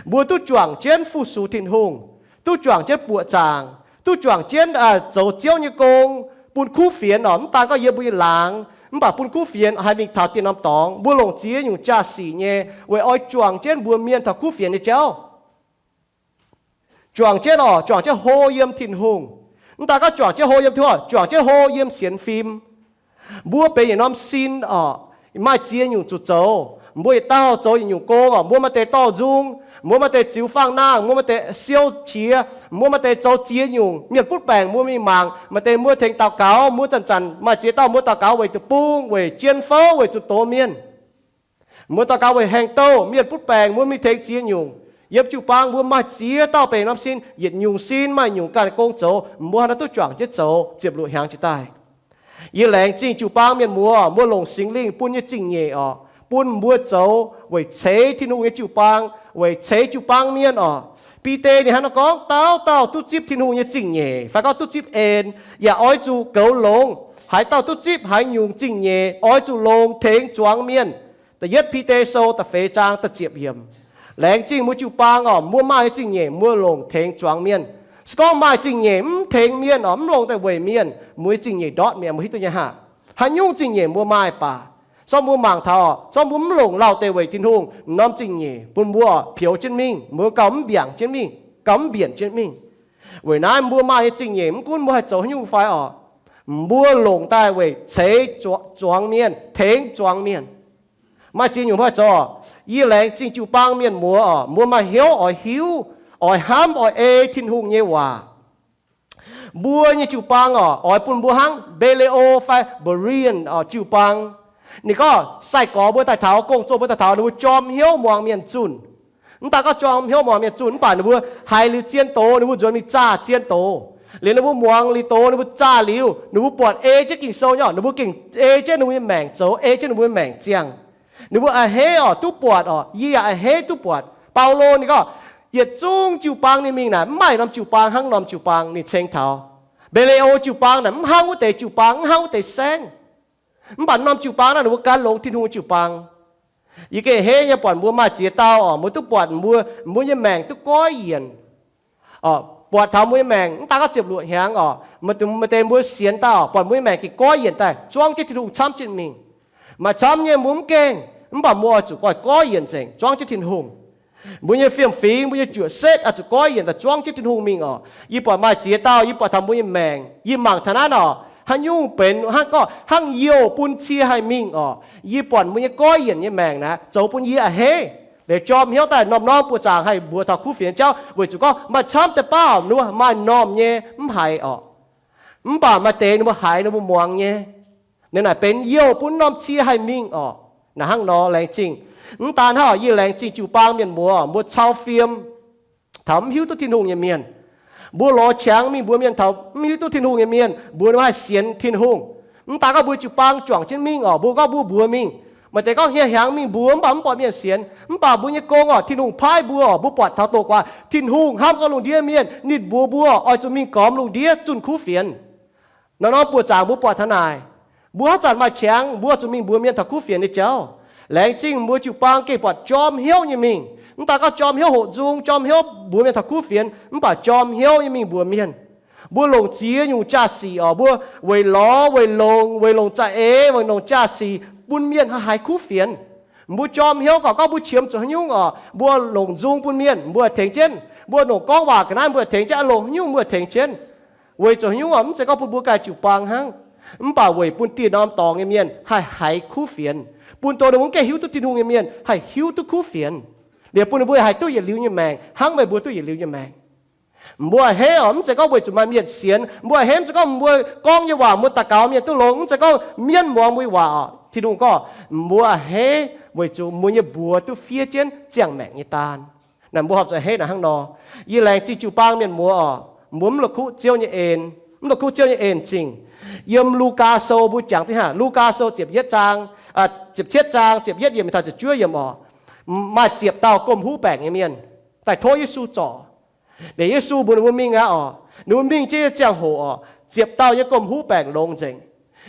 Mbuo duqv juangc jienv fu-sux Tin-Hungh, duqv juangc jienv buoqc zaangc, duqv juangc jienv zoux Ziouv nyei gong, bun kuv fienx oc. Mv daan gorngv yiem mbuo nyei laangz, mv baac bun kuv fienx haih mingh taux dieh norm dorngx. Mbuo longc ziex nyungc jaa-sic nyei weic oix juangc jienv mbuox mienh taux kuv fienx nyei jauv. Juangc jienv oc, juangc jienv hlo yiem Tin-Hungh. Mv daan gorngv juangc jienv hlo yiem Tin-Hungh, juangc jienv hlo yiem sienx fim. Mbuo benx yietc norm sin oc, maaih ziex nyungc zuqc zoux. Mbuo yietc dauh zoux yietc nyungc gong oc. Mbuo maaih deix dorh nzung, mbuo maaih deix ziux faang nangh, mbuo maaih deix siou qiex, mbuo maaih deix zoux ziex nyungc. Mienh butv baengc mbuo mingh mangc, maaih deix mbuo tengx daux gaux, mbuo zanc-zanc maaih ziex dauh mbuo daux gaux weic deic-bung, weic jien fouv, weic zuqc doz mienh. Mbuo daux gaux weic haengh douh, mienh butv baengc, mbuo mingh tengx ziex nyungc. Yiem jiu-baang mbuo maaih ziex dauh benx norm sin, yietc nyungc sin maaih nyungc ganh gong zoux, mbuo haaix nor duqv juangc jienv zoux ziepc luoqc hnyangx jiex daaih. Yie laengz zingh jiu-baang mienh muoz, mbuo longc Singx Lingh bun nyei zingh nyeic oc, bun mbuo zoux weic ceix Tin-Hungh nyei jiu-baang, weic ceix jiu-baang mienh oc. Bide ninh hnangv nor gorngv, dauh dauh duqv zipv Tin-Hungh nyei zingh nyeic, fai gorngv duqv zipv en, yaac oix zuqc goux longx. Haaix dauh duqv zipv haaix nyungc zingh nyeic, oix zuqc longc tengx zuangx mienh. Da'yietv Bide Sou da'feix zaang da'ziepc yiemc. Laengz zingh mbuo jiu-baang oc, mbuo maaih nyei zingh nyeic mbuo longc tengx zuangx mienh. Se gorngv maaih zingh nyeic mv tengx mienh oc, mv longc daaih weic mienh, mbuo nyei zingh nyeic ndortv mi'aqv, mbuo hiuv duqv nyei haic. Haaix nyungc zingh nyeic mbuo maaih baac, se gorngv mbuo mangc taux, se gorngv mbuo mv longc lauh deix weic Tin-Hungh, norm zingh nyeic bun mbuo pioux jienv mingh, mbuo gauh mv mbiaangc jienv mingh, gauh mv mbienc jienv mingh. Weic naaiv mbuo maaih nyei zingh nyeic mv gunv mbuo haih zoux haaix nyungc fai oc, mbuo longc daaih weic ceix zuangx mienh, tengx zuangx mienh. Maaih ziex nyungc mbuo haih zoux. Yie laengz zingh jiu-baang mienh muoz oc, mbuo maaih hnyouv oix hiuv, oix hnamv, oix ei Tin-Hungh nyei waac. Mbuo nyei jiu-baang oc, oix bun mbuo hnangv Mbee^le^o fai Berean oc jiu-baang. Ninh gorngv sai-gorx mbuo daaih taux, gong-zoh mbuo daaih taux, ninh mbuo jorm hnyouv muangx mienh zunh. Mv daan gorngv jorm hnyouv muangx mienh zunh, mv baac ninh mbuo haiz liuz zien doz, ninh mbuo nzuonx mingh zaah zien doz. Liuz ninh mbuo muangx liuz doz, ninh mbuo zaah liuz, ninh mbuo buatc ei jienv Ging-Sou nyei oc, ninh mbuo gengh ei jienv ninh mbuo nyei maengc zoux, ei jienv ninh mbuo nyei maengc ziangh. Ninh mbuo a'hneiv oc, duqv buatc oc, yie yaac a'hneiv duqv buatc. Baulo ninh gorngv, yietc zungv jiu-baang ninh mingh naaic, mv maaih norm jiu-baang hnangv norm jiu-baang ninh ceng taux. Mbee^le^o jiu-baang naaic mv hnangv wuov deix jiu-baang, mv hnangv wuov deix saengv. Mv baac norm jiu-baang naaic ninh mbuo gan longx Tin-Hungh jiu-baang. Yie gengh a'hneiv nyei buatc mbuo maaih ziex dauh oc, mbuo duqv buatc mbuo, mbuo nyei maengc duqv goiv yienc. Buatc taux mbuo nyei maengc mv daan gorngv ziepc luoqc hnyangx oc, maaih deix mbuo sienx daaih oc, buatc mbuo nyei maengc gengh goiv yienc daaih, zuangv jienv Tin-Hungh camv jienv mingh. Maaih camv nyei mbuo mv gaengh, mv baac mbuo oix zuqc goiv, goiv yienc nzengc, zuangv jienv Tin-Hungh. Mbuo nyei fiem-fingx, mbuo nyei juoqc setv oix zuqc goiv yienc daaih zuangv jienv Tin-Hungh mingh oc. Yie buatc maaih ziex dauh, yie buatc taux mbuo nyei maengc, yie mangc taux naaiv oc, haaix nyungc benx hnangv gorngv hnangv youh bun cie haih mingh oc. Yie buatc mbuo nyei goiv yienc nyei maengc naaiv zoux bun yie a'hneiv. Liuz jorm hnyouv daaih norm-norm buoqc zaangc haih mbuox taux kuv fienx jauv, weic zuqc gorngv maaih camv deix baav ninh mbuo maaih normh nyei mv haiz oc. Mv baac maaih deix ninh mbuo haiz, ninh mbuo muangx nyei. Ninh naaic benx youh bun norm cie haih mingh oc. Naaic hnangv nor laengz zingh. Mv daan hnangv, yie laengz zingh jiu-baang mienh muoz, mbuo cau fiem taux mv hiuv duqv Tin-Hungh nyei mienh. Mbuo lorz qangx mingh mbuox mienh taux mv hiuv duqv Tin-Hungh nyei mienh, mbuox ninh mbuo haih sienx Tin-Hungh. Mv daan gorngv mbuo jiu-baang juangc jienv mingh oc, mbuo gorngv mbuo mbuox mingh. Maaih deix gorngv hnyangx-hnyangx mingh mbuox mv baac mv buatc mienh sienx. Mv baac mbuo nyei gong oc, Tin-Hungh paaiv mbuo oc, mbuo buatc taux doqc guaax Tin-Hungh hnamv gorngv lungh ndiev mienh, ninh mbuox mbuo oix zuqc mingh gormx lungh ndiev zunh kuv fienx. Norm-norm buoqc zaangc mbuo buatc taux naaic. Mbuo haaix zanc maaih qangx, mbuo zuqc mingh mbuox mienh taux kuv fienx nyei jauv. Laengz zingh mbuo jiu-baang gengh buatc jorm hnyouv nyei mingh. Mv daan gorngv jorm hnyouv hoqc nzung, jorm hnyouv mbuox mienh taux kuv fienx, mv baac jorm hnyouv nyei mingh mbuox mienh. Mbuo longc ziex nyungc jaa-sic oc, mbuo weic lorz, weic longx, weic longc za'eix, weic longc jaa-sic bun mienh haih haiz kuv fienx. Mbuo jorm hnyouv gorqv gorngv mbuo qiemx zuqc haaix nyungc oc, mbuo longc nzung bun mienh, mbuo tengx jienv. Mbuo longc gorngv waac ga'naaiv, mbuo tengx jienv. Longc haaix nyungc mbuo tengx jienv. Weic zuqc haaix nyungc oc, mv zeiz gorngv bun mbuo ganh jiu-baang hnangv, mv baac weic bun dieh norm dorngx nyei mienh haih haiz kuv fienx, bun dongh ninh mbuo mv gaengh hiuv duqv Tin-Hungh nyei mienh haih hiuv duqv kuv fienx, liuz bun ninh mbuo haih duqv yietc liuz nyei maengc hnangv meih mbuo duqv yietc liuz nyei maengc. Mbuo a'hneiv oc, mv zeiz gorngv weic zuqc maaih mienh sienx. Mbuo a'hneiv mv zeiz gorngv mbuo gorngv nyei waac mbuo daux gaux mienh duqv longx. Mv zeiz gorngv mienh muangx mbuo nyei waac oc. Tin-Hungh gorngv mbuo a'hneiv weic zuqc mbuo nyei mbuox duqv fiev jienv ziangh maengc nyei daan. Naaic mbuo horpc zuqc a'hneiv naaic hnangv nor. Yie laengz zingh jiu-baang mienh muoz oc, mbuo mv la'kuqv Ziouv nyei en, mv la'kuqv Ziouv nyei en-zingh. Yiem Lugaa Sou mbuo jangx dih hnangv, Lugaa Sou ziepc yietv zaang, ziepc cietv zaang ziepc yietv yiemc taux ziepc juov yiemc oc, maaih ziepc dauh gomh huv baengc nyei mienh daaih tov Yesu zorc. Liuz Yesu mbuox ninh mbuo mingh aqv oc. Ninh mbuo mingh jienv nyei ziangh hoc oc, ziepc dauh nyei gomh huv baengc longx nzengc.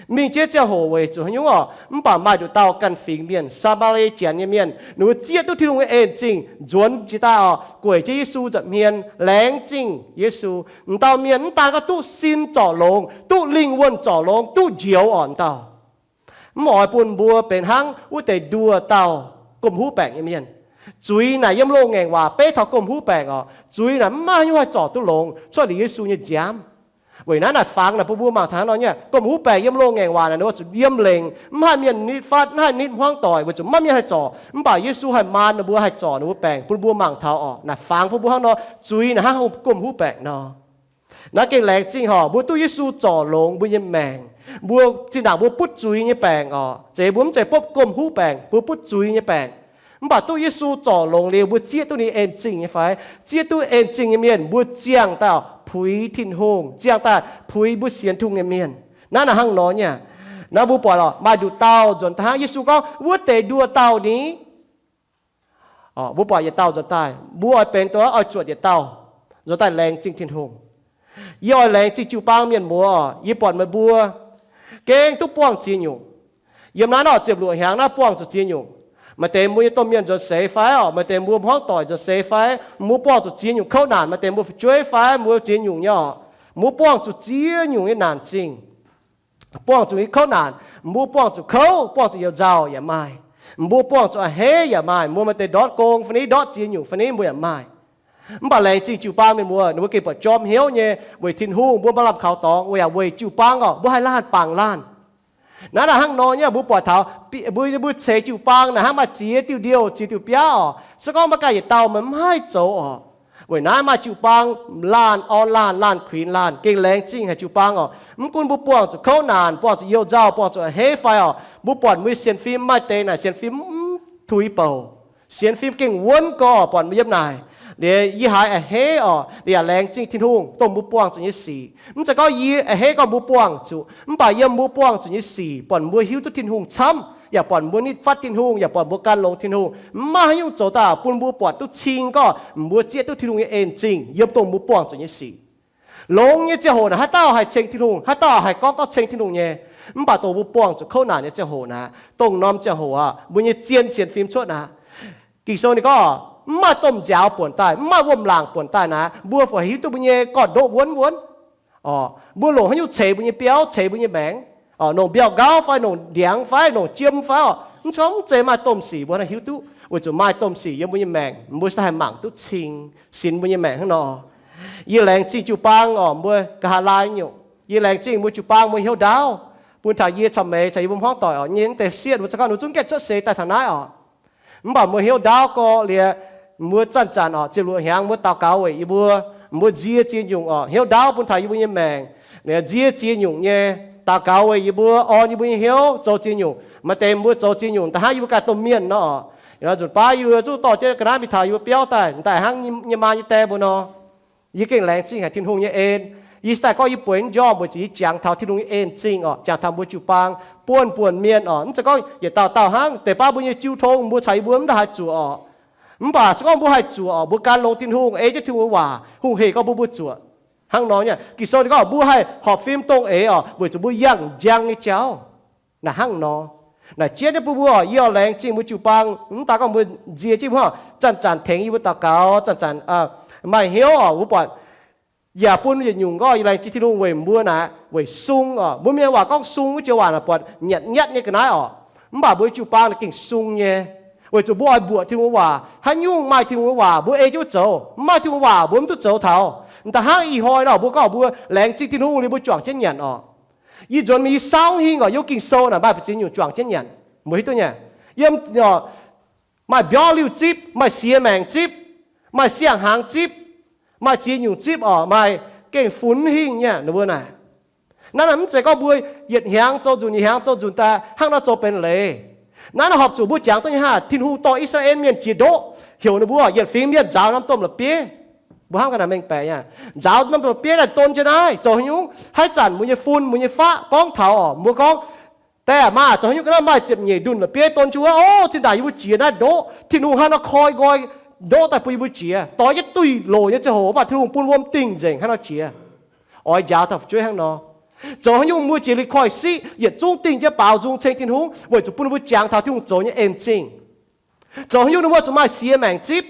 Mingh jienv ziangh hoc weic zuqc haaix nyungc oc, mv baac maaih nduqc dauh ganh fingx mienh, Saa^maa^lie Janx nyei mienh, ninh mbuo zieqv duqv Tin-Hungh nyei en-zingh nzuonx jiex daaih oc, gueic jienv Yesu nza'hmien, laengz zingh Yesu. M'dauh mienh mv daan gorngv duqv sin zorc longx, duqv lingh wuonh zorc longx, duqv njoux oc m'dauh. Mv oix bun mbuo benx hnangv wuov deix nduoh dauh gomh huv baengc nyei mienh. Zuiz naaic yiem loz-ngaengc waac beiv taux gomh huv baengc oc. Zuiz naaic mv maaih haaix nyungc haih zorc duqv longx cuotv liuz Yesu nyei nziaamv. Weic naaiv naaic fangx naaic bun mbuo mangc taux hnangv nor nyei, gomh huv baengc yiem loz-ngaengc waac naaic ninh mbuo zuqc yiem lengc, mv haih mienh nitv fatv, mv haih nitv hmuangv doic weic zuqc maiv maaih mienh haih zorc. Mv baac Yesu haih maan ninh mbuo, haih zorc ninh mbuo baengc bun mbuo mangc taux oc. Naaic fangx bun mbuo hnangv nor, zuiz naaic hnangv gomh huv baengc nor. Naaiv gengh laengz zingh hoc mbuo duqv Yesu zorc longx mbuo nyei maengc. Mbuo zinh ndaangc mbuo butv zuiz nyei baengc oc, zeiz mbuo mv zeiz butv gomh huv baengc, mbuo butv zuiz nyei baengc. Mv baac duqv Yesu zorc longx liuz mbuo zieqv duqv ninh en-zingh nyei fai? Zieqv duqv en-zingh nyei mienh mbuo ziangh daaih puix Tin-Hungh, ziangh daaih puix mbuo sienx Tin-Hungh nyei mienh. Naaiv naaic hnangv nor nyei. Naaiv mbuo buatc oc, maaih nduqc dauh nzuonx daaih hnangv Yesu gorngv wuov deix nduoh dauh ni Mbuo buatc yietc dauh nzuonx daaih, mbuo oix benx dongh oix zuotc yietc dauh nzuonx daaih laengz zingh Tin-Hungh. Yie oix laengz zingh jiu-baang mienh muoz oc. Yie buatc meih mbuo gengh duqv buangh ziex nyungc. Yiem naaiv nor ziepc luoqc hnyangx naaiv buangh zuqc ziex nyungc. Maaih deix mbuo nyei domh mienh nzuonx seix fai oc, maaih deix mbuo hmuangv doic nzuonx seix fai, mbuo buangh zuqc ziex nyungc kouv naanc. Maaih deix mbuo fu'jueiv fai, mbuo ziex nyungc nyei oc. Mbuo buangh zuqc ziex nyungc nyei naanc zingh. Buangh zuqc nyei kouv naanc, mbuo buangh zuqc kouv, buangh zuqc youh nzauh yaac maaih. Mbuo buangh zuqc a'hneiv yaac maaih. Mbuo maaih deix ndortv gong fai ni, ndortv ziex nyungc fai ni, mbuo yaac maaih. Mv baac laengz zingh jiu-baang mienh muoz, ninh mbuo gengh buatc jorm hnyouv nyei weic Tin-Hungh, mbuo maaih lamh kaux dorngx weic, weic jiu-baang oc, mbuo haih laanh bangc laanh. Naaiv naaic hnangv nor nyei, mbuo buatc taux mbuo, mbuo ceix jiu-baang naaic hnangv maaih ziex diuh ndiouh, ziex diuh biaav oc. Se gorngv maiv ganh yietc dauh meih mv haih zoux oc. Weic naaiv maaih jiu-baang laanh orn laanh, laanh kuinx laanh, gengh laengz zingh haic jiu-baang oc. Mv gunv mbuo buangh zuqc kouv naanc, buangh zuqc youh nzauh, buangh zuqc a'hneiv fai oc, mbuo buatc mbuo nyei sienx fim maaih deix naaic sienx fim mv tuix bouc. Sienx fim gengh wuonv gorx buatc mbuo yiem naaic. Liuz yie haiz a'hneiv oc, yaac laengz zingh Tin-Hungh dongh mbuo buangh zuqc nyei sic. Mv zeiz gorngv yie a'hneiv gorngv mbuo buangh zuqc, mv baac yiem mbuo buangh zuqc nyei sic buatc mbuo hiuv duqv Tin-Hungh camv, yaac buatc mbuo nitv fatv Tin-Hungh, yaac buatc mbuo gan longx Tin-Hungh. Mv maaih haaix nyungc zoux daaih bun mbuo buatc duqv cing gorngv mbuo zieqv duqv Tin-Hungh nyei en-zingh yiem dongh mbuo buangh zuqc nyei sic. Longx nyei ziangh hoc naaic, haaix dauh haih ceng Tin-Hungh? Haaix dauh haih gorngv, gorngv ceng Tin-Hungh nyei? Mv baac dongh mbuo buangh zuqc kouv naanc nyei ziangh hoc naaic, dongh norm ziangh hoc aqv, mbuo nyei zien sienx fim cuotv naaic. Ging-Sou ninh gorngv, mv maaih domh nziaaux buonc daaih, mv maaih wuom-laangc buonc daaih naaic, mbuo fih hiuv duqv mbuo nyei gorn-ndoqv wuonv wuonv. Mbuo longc haaix nyungc ceix mbuo nyei biauv, ceix mbuo nyei maengc? Longc mbiauh nqauv fai, longc ndiangx fai, longc jiem fai oc? Mv zeiz, mv zeiz maaih domh sic mbuo haih hiuv duqv. Weic zuqc maaih domh sic yiem mbuo nyei maengc, mbuo se haih mangc duqv cing, sinx mbuo nyei maengc hnangv nor. Yie laengz zingh jiu-baang oc, mbuo nqa'haav laai nyungc. Yie laengz zingh mbuo jiu-baang mbuo hnyouv ndaauv, bun taux yie caux meih, caux yie mbuo hmuangv doic oc, nyei mv deix sieqv mbuo za'gengh ninh zungv gaengh cuotv seix daaih taux naaiv oc. Mv baac mbuo hnyouv ndaauv gorx liuz, mbuo zanc-zanc oc, ziepc luoqc hnyangx mbuo daux gaux weic yie mbuo, mbuo nzie ziex nyungc oc, hnyouv ndaauv bun taux yie mbuo nyei maengc. Nzie ziex nyungc nyei daux gaux weic yie mbuo, orn yie mbuo nyei hnyouv zoux ziex nyungc. Maaih deix mbuo zoux ziex nyungc da'hnangv yie mbuo ganh domh mienh nor oc. Nzunc baav yie mbuo zungv dorh jienv ga'naaiv mingh taux yie mbuo biauv daaih, daaih hnangv nyei maa nyei die mbuo nor. Yie gengh laengz zingh haic Tin-Hungh nyei en. Yie se daaih gorngv yie bueix njormh weic zuqc yie jangx taux Tin-Hungh nyei en-zingh oc, jangx taux mbuo jiu-baang buonv-buonv mienh oc. Mv zeiz gorngv yietc dauh dauh hnangv, deix baav mbuo nyei jiu tong mbuo caux yie mbuo mv ndaaih haih zuoqc oc. Mv baac se gorngv mbuo haih zuoqc oc, mbuo gan longx Tin-Hungh, ei jienv Tin-Hungh nyei waac, hungh hec gorngv mbuo mbuo zuoqc. Hnangv nor nyei, Ging-Sou ninh gorngv mbuo haih horpc fim dongh eix oc, weic zuqc mbuo yangh njang nyei jauv. Naaic hnangv nor, naaic jienv nyei bun mbuo oc, yie oix laengz zingh mbuo jiu-baang, mv daaih gorngv mbuo nzie jienv mbuo oc, zanc-zanc tengx yie mbuo daux gaux, zanc-zanc maaih hnyouv oc, mbuo buatc yaac bun yietc nyungc gorngv yie laengz zingh Tin-Hungh weic mbuo naaic weic sung oc. Mbuo mienh waac gorngv sung wuov joux waac naaic buatc nyatc nyatv nyei ga'naaiv oc. Mv baac mbuo jiu-baang naaic gengh sung nyei, weic zuqc mbuo oix mbuoqc Tin-Hungh waac. Haaix nyungc maaih Tin-Hungh waac mbuo ei jienv zoux, mv maaih Tin-Hungh waac mbuo mv duqv zoux taux. Da'hnangv ih hnoi nor mbuo gorngv mbuo laengz zingh Tin-Hungh liuz mbuo juangc jienv nyanc oc. Yie nzuonx mingh yie saauv hingh oc, yiem Ging-Sou naaic maaih ba'ziex nyungc juangc jienv nyanc, mbuo hiuv duqv nyei. Yiem maaih mbiorngz liuh zipv, maaih siex maengc zipv, maaih siang-hnaangx zipv, Maaih ziex nyungc zipv oc, maaih gengh funx hingh nyei ninh mbuo naaic. Naaiv naaic mv zeiz gorngv mbuo yietc hnyangx zoux nzunc, yietc hnyangx zoux nzunc daaih hnangv nor zoux benx leiz. Naaiv naaic horpc zuqc mbuo jangx duqv nyei haav, Tin-Hungh dorh I^saa^laa^en Mienh jiex ndoqv, heuc ninh mbuo yietc fingx mienh nzaaux norm domh la'bieiv. Mbuo hnamv ga'naaiv mengh baeqc nyei, nzaaux norm domh la'bieiv daaih don jienv naaiv zoux haaix nyungc? Haaix zanc mbuo nyei fun, mbuo nyei faqv gorngv taux oc, mbuo gorngv, Daaih maah, zoux haaix nyungc ga'naaiv maaih ziepc nyeic ndunh la'bieiv don jienv wuov? Ov, zinh ndaangc yie mbuo jiex naaiv ndoqv, Tin-Hungh hnangv nor koi nqoi ndoqv daaih bun yie mbuo jiex. Doix jienv duih loc nyei ziangh hoc, mv baac Tin-Hungh bun wuom dingh nzengc hnangv nor jiex. Oix njaaux taux fu'jueiv hnangv nor. Zoux haaix nyungc mbuo jiex liuz koiv-siqv yietc zungv dingh jienv baaux nzung ceng Tin-Hungh, weic zuqc bun mbuo jangx taux Tin-Hungh zoux nyei en-zingh. Zoux haaix nyungc ninh mbuo zuqc maaih siex maengc zipv?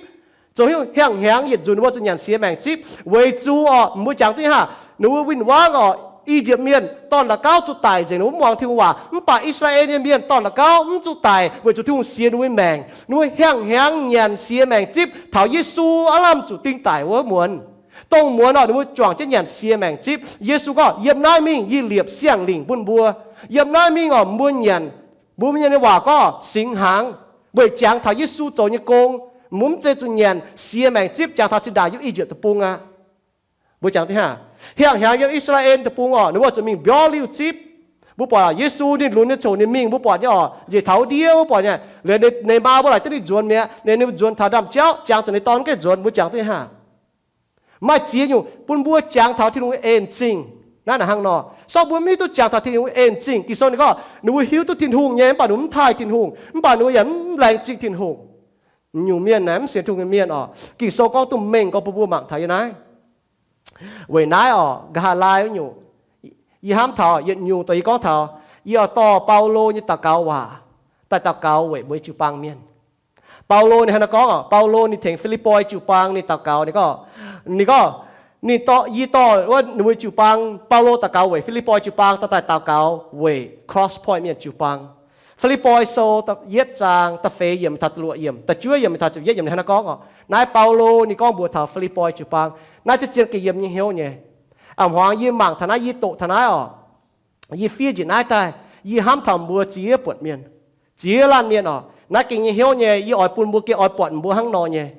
Zoux haaix nyungc hiang hnyangx yietc nzunc ninh mbuo zuqc nyanc siex maengc zipv? Weic zuqc oc, mbuo jangx duqv nyei haav, ninh mbuo win-wangv oc, I^yipv Mienh dorn-la'gauv zuqc daic nzengc, ninh mbuo mv muangx Tin-Hungh waac. Mv baac I^saa^laa^en nyei mienh dorn-la'gauv mv zuqc daic weic zuqc Tin-Hungh sienx ninh mbuo nyei maengc. Ninh mbuo hiang hnyangx nyanc siex maengc zipv taux Yesu aav lamh zuqc dingh daic wuov muonz. Dongh muonz oc, ninh mbuo juangc jienv nyanc siex maengc zipv. Yesu gorngv, Yiem naaiv mingh yie liepc siang-lingc bun mbuo. Yiem naaiv mingh oc, mbuo nyanc, mbuo mienh nyei waac gorngv singx hnaangx, weic jangx taux Yesu zoux nyei gong. Mbuo mv zeiz zuqc nyanc siex maengc zipv jangx taux zinh ndaangc yiem I^yipv Deic-Bung aqv. Mbuo jangx duqv nyei haav, hiang hnyangx yiem I^saa^laa^en Deic-Bung oc, ninh mbuo zuqc mingh mbiorv liuh zipv. Mbuo buatc Yesu ninh lunx nyei ziangh hoc ninh mingh, mbuo buatc nyei oc, njiec taux ndiev mbuo buatc nyei, liuz ninh maa mbuo laaic duqv ninh nzuonx mi'aqv. Ninh, ninh nzuonx taux ndaamv-jauv, jangx zuqc ninh dorn gengh nzuonx. Mbuo jangx duqv nyei haav, maaih ziex nyungc bun mbuo jangx taux Tin-Hungh nyei en-zingh. Naaiv naaic hnangv nor, sorng mbuo mv hiuv duqv jangx taux Tin-Hungh nyei en-zingh. Ging-Sou ninh gorngv ninh mbuo hiuv duqv Tin-Hungh nyei, mv baac ninh mbuo mv taaih Tin-Hungh, mv baac ninh mbuo yaac mv laengz zingh Tin-Hungh. Nyungc mienh naaic mv sienx Tin-Hungh nyei mienh oc. Ging-Sou gorngv duqv mengh gorngv bun mbuo mangc taux yiem naaiv. Weic naaiv oc, nqa'haav laai wuov nyungc, yie hnamv taux yietc nyungc dongh yie gorngv taux, yie oix dorh Baulo nyei daux gaux waac daaih daux gaux weic mbuo nyei jiu-baang mienh. Baulo ninh hnangv naaiv gorngv oc, Baulo ninh tengx Fi^lipv^poi jiu-baang ninh daux gaux, ninh gorngv, ninh gorngv, ninh dorh, yie dorh wuov ninh mbuo jiu-baang, Baulo daux gaux weic Fi^lipv^poi jiu-baang, dorh daaih daux gaux weic Cross Point mienh jiu-baang. Fi^lipv^poi Sou yietv zaang da'feix yiemc taux da'luoqc yiemc, da'juov yiemc taux ziepc yietv yiemc ninh hnangv naaiv gorngv oc. Naaiv Baulo ninh gorngv mbuox taux Fi^lipv^poi jiu-baang. Naaiv ziex zien ga'yiem nyei hnyouv nyei. A'hnoi yie mangc taux naaiv, yie doqc taux naaiv oc, yie fiev njiec naaiv daaih, yie hnamv taux mbuo ziex buonc mienh, ziex laanh mienh oc. Naaiv gengh nyei hnyouv nyei, yie oix bun mbuo gengh oix buatc mbuo hnangv nor nyei.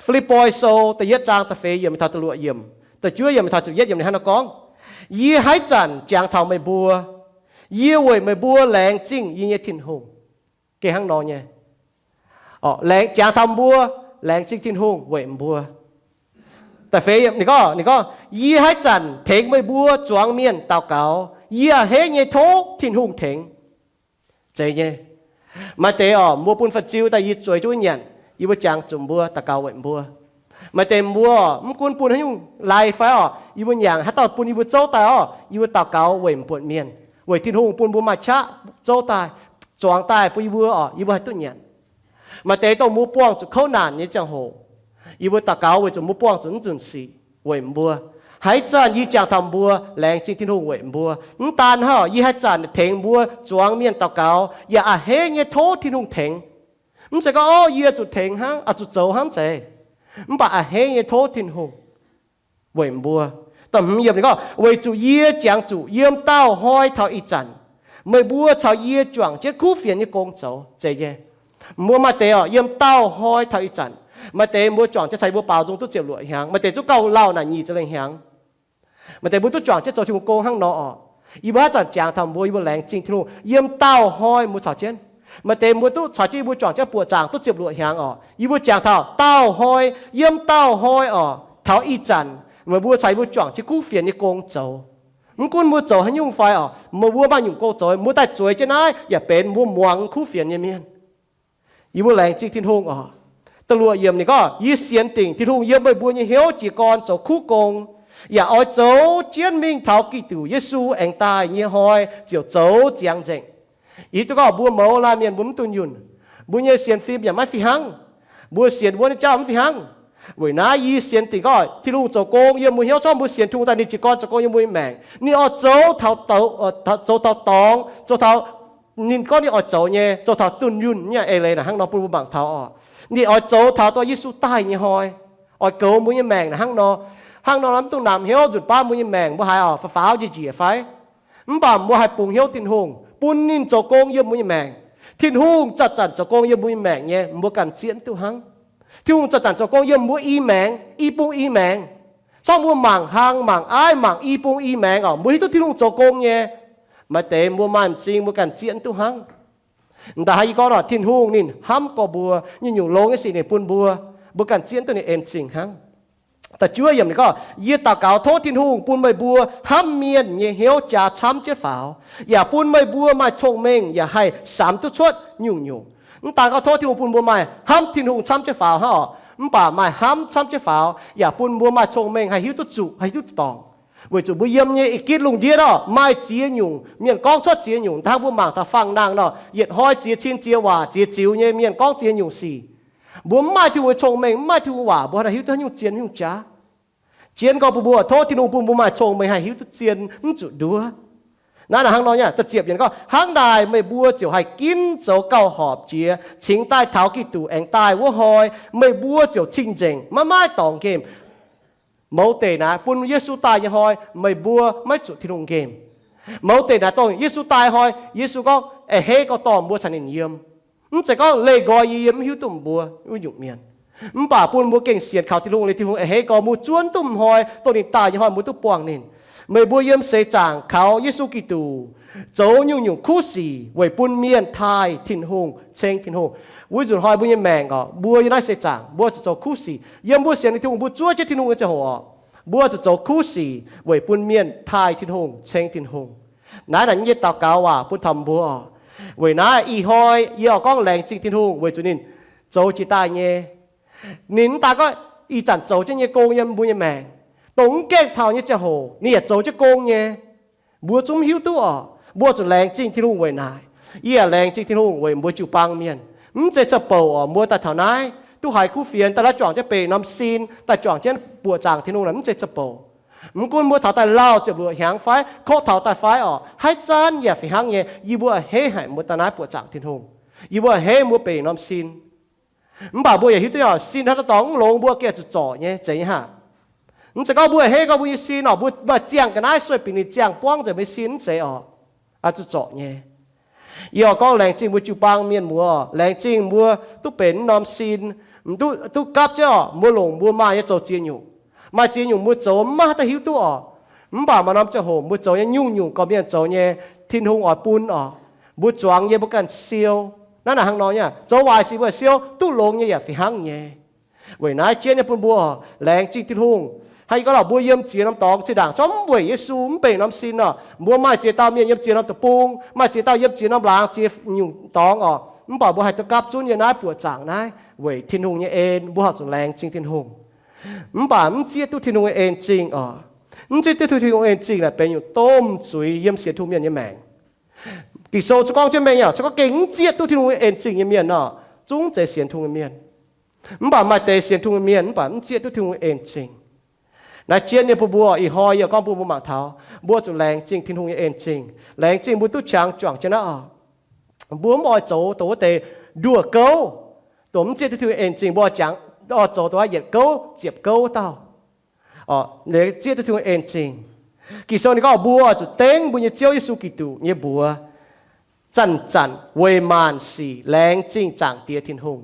Fi^lipv^poi Sou da'yietv zaang da'feix yiemc taux da'luoqc yiemc, da'juov yiemc taux ziepc yietv yiemc ninh hnangv naaiv gorngv, Yie haaix zanc jangx taux meih mbuo, yie weic meih mbuo laengz zingh yie nyei Tin-Hungh. Gengh hnangv nor nyei. Jangx taux mbuo, laengz zingh Tin-Hungh weic mbuo. Da'feix ninh gorngv, ninh gorngv, Yie haaix zanc tengx meih mbuo zuangx mienh daux gaux, yie a'hneiv nyei tov Tin-Hungh tengx. Zeiz nyei. Maaih deix oc, mbuo bun fan-ziu daaih yie zueiz jienv wuov nyanc, yie mbuo jangx zuqc mbuo daux gaux weic mbuo. Maaih deix mbuo mv gunv bun haaix nyungc lai fai oc, yie mbuo nyanc haaix dauh bun yie mbuo zouv daaih oc, yie mbuo daux gaux weic m'buoqc mienh, weic Tin-Hungh bun mbuo maaih qaqv zouv daaih, zuangx daaih bun yie mbuo oc, yie mbuo haih duqv nyanc. Maaih deix dongh mbuo buangh zuqc kouv naanc nyei ziangh hoc, yie mbuo daux gaux weic zuqc mbuo buangh zuqc naaiv nzunc sic weic mbuo. Haaix zanc yie jangx taux mbuo, laengz zingh Tin-Hungh weic mbuo. Mv daan hnangv, yie haaix zanc tengx mbuo zuangx mienh daux gaux yaac a'hneiv nyei tov Tin-Hungh tengx. Mv zeiz gorngv, Ov, yie zuqc tengx hnangv, zuqc zoux hnangv zeiz. Mv baac a'hneiv nyei tov Tin-Hungh weic mbuo. Da'hmz yiemc ninh gorngv, Weic zuqc yie jangx zuqc yiem daauh hnoi taux ih zanc, meih mbuo caux yie juangc jienv kuv fienx nyei gong zoux. Zeiz nyei. Mbuo maaih deix oc, yiem daauh hnoi taux ih zanc, maaih deix mbuo juangc jienv caux yie mbuo baaux nzung duqv ziepc luoqc hnyangx, maaih deix duqv gauh lauh naaic nyic ziepc lengh hnyangx. Maaih deix mbuo duqv juangc jienv zoux Tin-Hungh gong hnangv nor oc. Yie mbuo haaix zanc jangx taux mbuo, yie mbuo laengz zingh Tin-Hungh yiem daauh hnoi mbuo caux jienv. Maaih deix mbuo duqv caux jienv yie mbuo juangc jienv buoqc zaangc duqv ziepc luoqc hnyangx oc. Yie mbuo jangx taux daauh hnoi, yiem daauh hnoi oc, taux ih zanc meih mbuo caux yie mbuo juangc jienv kuv fienx nyei gong zoux. Mv gunv mbuo zoux haaix nyungc fai oc, meih mbuo maaih nyungc gong zoux, mbuo daaih zueiz jienv naaiv yaac benx mbuo muangx kuv fienx nyei mienh. Yie mbuo laengz zingh Tin-Hungh oc. Da'luoqc yiemc ninh gorngv, Yie sienx dingc Tin-Hungh yiem meih mbuo nyei hnyouv jiez gorn zoux kuv gong, yaac oix zoux jienv mingh taux Giduc Yesu aengx daaih nyei hnoi ziouc zoux ziangx nzengc. Ih duqv gorngv mbuo mouz laanh mienh mbuo mv dunh yunh. Mbuo nyei sienx fim yaac maiv fih hnangv. Mbuo sienx wuonv nyei jauv mv fih hnangv. Weic naaiv yie sienx dingc gorngv Tin-Hungh zoux gong yiem mbuo hnyouv, corc mbuo sienx Tin-Hungh daaih ninh jiez gorn zoux gong yiem mbuo nyei maengc. Ninh oix zoux taux, zoux taux dorngx, zoux taux ninh gorngv ninh oix zoux nyei, zoux taux dunh yunh nyei eix leiz naaic hnangv nor bun mbuo mangc taux oc. Ninh oix zoux taux dorh Yesu daaih nyei hnoi, oix goux mbuo nyei maengc naaic hnangv nor. Hnangv nor mv dungx namx hnyouv nzunc baav mbuo nyei maengc mbuo haiz oc, faaux faaux njiec njiec fai. Mv baac mbuo haih bungx hnyouv Tin-Hungh bun ninh zoux gong yiem mbuo nyei maengc. Tin-Hungh zanc-zanc zoux gong yiem mbuo nyei maengc nyei, mbuo ganh zieqv duqv hnangv. Tin-Hungh zanc-zanc zoux gong yiem mbuo i maengx, i bung i maengx. Corc mbuo mangc hlang, mangc aiv, mangc i bung i maengx oc, mbuo hiuv duqv Tin-Hungh zoux gong nyei. Maaih deix mbuo maaih m'zing mbuo ganh zieqv duqv hnangv. M'daaih haaix yie gorngv nor, Tin-Hungh ninh hnamv gorx mbuo, nyungc-nyungc longx nyei sic ninh bun mbuo, mbuo ganh zieqv duqv ninh en zingh hnangv. Da'juov yiemc ninh gorngv, yie daux gaux tov Tin-Hungh bun meih mbuo hnamv mienh nyei hnyouv jaax camv jienv faaux, yaac bun meih mbuo maaih cong-mengh yaac haih samx duqv cuotv nyungc-nyungc. Mv daan gorngv tov Tin-Hungh bun mbuo maaih hnamv Tin-Hungh camv jienv faaux hnangv oc, mv baac maaih hnamv camv jienv faaux yaac bun mbuo maaih cong-mengh haih hiuv duqv zuqc, haih hiuv duqv dorngc. Weic zuqc mbuo yiem nyei i gitv lungh ndiev oc, maaih ziex nyungc mienh gorngv cuotv ziex nyungc. Hnangv mbuo mangc taux faang nangh nor, yietc hnoi ziex cin ziex waac ziex ziux nyei mienh gorngv ziex nyungc sic. Mbuo mv maaih Tin-Hungh nyei cong-mengh, mv maaih Tin-Hungh waac, mbuo haaix hiuv duqv nyungc zien nyungc jaav. Zien gorx bun mbuo, tov Tin-Hungh bun mbuo maaih cong-mengh haih hiuv duqv zien mv zuqc nduov. Naaiv naaic hnangv nor nyei, da'ziepc yiemc gorngv, hnangv naaic meih mbuo ziouc haih ginv zoux gauh horpc jiex cingx daaih taux Giduc aengx daaih wuov hnoi. Meih mbuo ziouc cing-nzengc, maiv maaih dorngx nqemh. Mouz deic naaic bun Yesu daaih nyei hnoi, meih mbuo maiv zuqc Tin-Hungh nqemh. Mouz deic naaic dongh Yesu daaih hnoi, Yesu gorngv, a'hneiv gorx-dorn mbuo caux ninh yiem. Mv zeiz gorngv leih nqoi yie yiem mv hiuv duqv mbuo wuov nyungc mienh. Mv baac bun mbuo gengh sienx kaux Tin-Hungh liuz, Tin-Hungh a'hneiv gorx mbuo zuov duqv m'hnoi dongh ninh daaih nyei hnoi mbuo duqv buangh ninh. Meih mbuo yiem seix zaangc kaux Yesu Giduc zoux nyungc-nyungc kuv sic weic bun mienh taaih Tin-Hungh, ceng Tin-Hungh. Wuov nzunc hnoi mbuo nyei maengc oc, mbuo yiem naaiv seix zaangc mbuo zuqc zoux kuv sic. Yiem mbuo sienx Tin-Hungh mbuo zuov jienv Tin-Hungh nyei ziangh hoc oc, mbuo zuqc zoux kuv sic weic bun mienh taaih Tin-Hungh, ceng Tin-Hungh. Naaiv naaic nyei daux gaux waac bun taux mbuo oc. Weic naaiv ih hnoi yie oix gorngv laengz zingh Tin-Hungh weic zuqc ninh zoux jiex daaih nyei. Ninh mv daan gorngv ih zanc zoux jienv nyei gong yiem mbuo nyei maengc, dongh mv gaengh taux nyei ziangh hoc ninh yaac zoux jienv gong nyei. Mbuo zungv hiuv duqv oc. Mbuo zuqc laengz zingh Tin-Hungh weic naaic. Yie yaac laengz zingh Tin-Hungh weic mbuo jiu-baang mienh. Mv zeiz za'bouc oc, mbuo daaih taux naaiv duqv haiz kuv fienx, daaih naaiv juangc jienv beic norm sin, daaih juangc jienv buoqc zaangc Tin-Hungh naaic mv zeiz za'bouc. Mv gunv mbuo taux daaih lauh ziepc luoqc hnyangx fai kov taux daaih fai oc, haiz zanc yaac fih hnangv nyei. Yie mbuo a'hneiv haic mbuo daaih naaiv buoqc zaangc Tin-Hungh. Yie mbuo a'hneiv mbuo beic norm sin. Mv baac mbuo yaac hiuv duqv oc, sin haaix dauh dorngx mv longx mbuo gengh zuqc zorc nyei, zeiz nyei haic. Mv zeiz gorngv mbuo a'hneiv gorngv mbuo nyei sin oc, mbuo maaih ziangh ga'naaiv sueih bieqc ninh ziangh buangv nzengc mbuo nyei sin, mv zeiz oc. Zuqc zorc nyei. Yie oix gorngv laengz zingh mbuo jiu-baang mienh muoz, laengz zingh mbuo duqv benx mv norm sin, duqv, duqv gapv jienv oc, mbuo longc mbuo maaih nyei zoux ziex nyungc. Maaih ziex nyungc mbuo zoux maiv maaih haaix dauh hiuv duqv oc. Mv baac maaih norm ziangh hoc mbuo zoux nyei nyungc-nyungc gorqv-mienh zoux nyei, Tin-Hungh oix bun oc. Mbuo zuangx nyei mbuo ganh siou. Naaiv naaic hnangv nor nyei, zoux waaic sic mbuo siou, duqv longx nyei yaac fih hnangv nyei. Weic naaiv jienv nyei bun mbuo laengz zingh Tin-Hungh. Hnangv yie gorngv lorqc, mbuo yiem ziex norm dorngx, zinh ndaangc zorqv mv weic Yesu mv beic norm sin oc, mbuo maaih ziex dauh mienh yiem ziex norm deic-bung, maaih ziex dauh yiem ziex norm laangz, ziex nyungc dorngx oc. Mv baac mbuo haih duqv gapv zunv nyei naaiv buoqc zaangc naaiv weic Tin-Hungh nyei en, mbuo horpc zuqc laengz zingh Tin-Hungh. Mv baac mv zieqv duqv Tin-Hungh nyei en-zingh oc. Mv zieqv duqv Tin-Hungh en-zingh naaic benx nyungc domh zuiz yiem sienx Tin-Hungh mienh nyei maengc. Ging-Sou gorngv jienv mengh oc, se gorngv gengh mv zieqv duqv Tin-Hungh nyei en-zingh nyei mienh nor, zungv zeiz sienx Tin-Hungh nyei mienh. Mv baac maaih deix sienx Tin-Hungh nyei mienh mv baac mv zieqv duqv Tin-Hungh nyei en-zingh. Naaiv jienv nyei bun mbuo, ih hnoi yie gorngv bun mbuo mangc taux, mbuo zuqc laengz zingh Tin-Hungh nyei en-zingh, laengz zingh mbuo duqv qangx juangc jienv naaiv oc. Mbuo mv oix zoux dongh wuov deix nduoh gouv, dongh mv zieqv duqv Tin-Hungh en-zingh, mbuo oix zoux dongh yietc gouv ziepc gouv dauh zieqv duqv Tin-Hungh en-zingh. Ging-Sou ninh gorngv mbuo zuqc dengv mbuo nyei Ziouv Yesu Giduc nyei mbuox zanc-zanc weic maanc sic laengz zingh Zaangc Diex Tin-Hungh.